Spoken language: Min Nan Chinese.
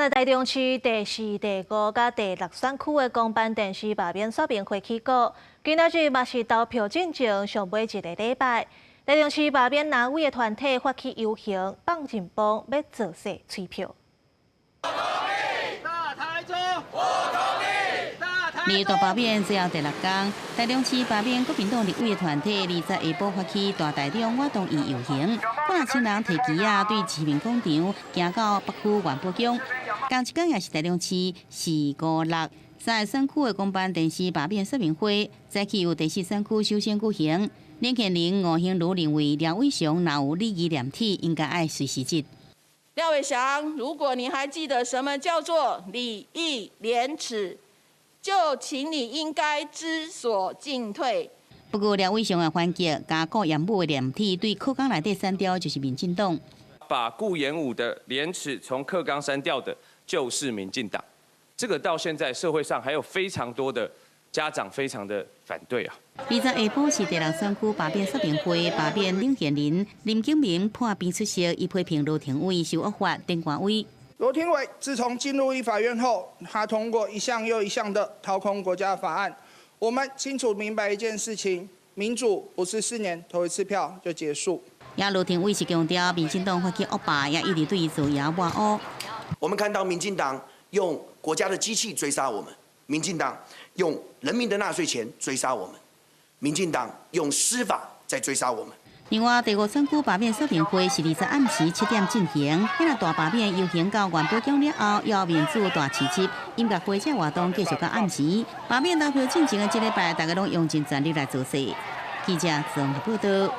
咱台中市第四、第五佮第六選區的公辦電視罷免說明會起鼓，今仔日嘛是投票進前上尾一个禮拜。台中市罷免藍委的團體發起遊行，放陣風欲造勢催票。大台中，我同意。離大罷免最後第六工，台中市罷免國民黨立委的團體20下晡發起大台中我同意遊行，幾若千人提旗仔對市民廣場行到北區元寶宮。仝一工也是台中市四五六三个選區的公辦電視罷免說明會，早起由第四選區首先舉行。領銜人吳興如認為廖偉翔若有禮義廉恥，應該愛隨時職。廖偉翔，如果你還記得什麼叫做禮義廉恥，就請你應該知所進退。不過廖偉翔也反擊，共顧炎武的廉恥對課綱內底刪掉就是民進黨。把顧炎武的廉恥從課綱刪掉的，就是民進黨。這個到現在社會上還有非常多的家長非常的反對啊。20下晡是第六選區罷免說明會，罷免領銜人林景明破病出席，伊批評羅庭偉受惡法頂官威。羅廷偉自從進入立法院後，他通過一項又一項的掏空國家法案。我們清楚明白一件事情：民主不是4年投一次票就結束。也羅廷偉是強調，民進黨發起惡罷，也一直對伊造謠抹烏。我們看到民進黨用國家的機器追殺我們，民進黨用人民的納稅錢追殺我們，民進黨用司法在追殺我們。另外，第五選區罷免說明會是20暗時7點進行，彼個大罷免遊行到元寶宮了後，要民主大市集音樂會這活動繼續到暗時。罷免投票進前的這禮拜，大家攏用盡全力來造勢。記者綜合報道。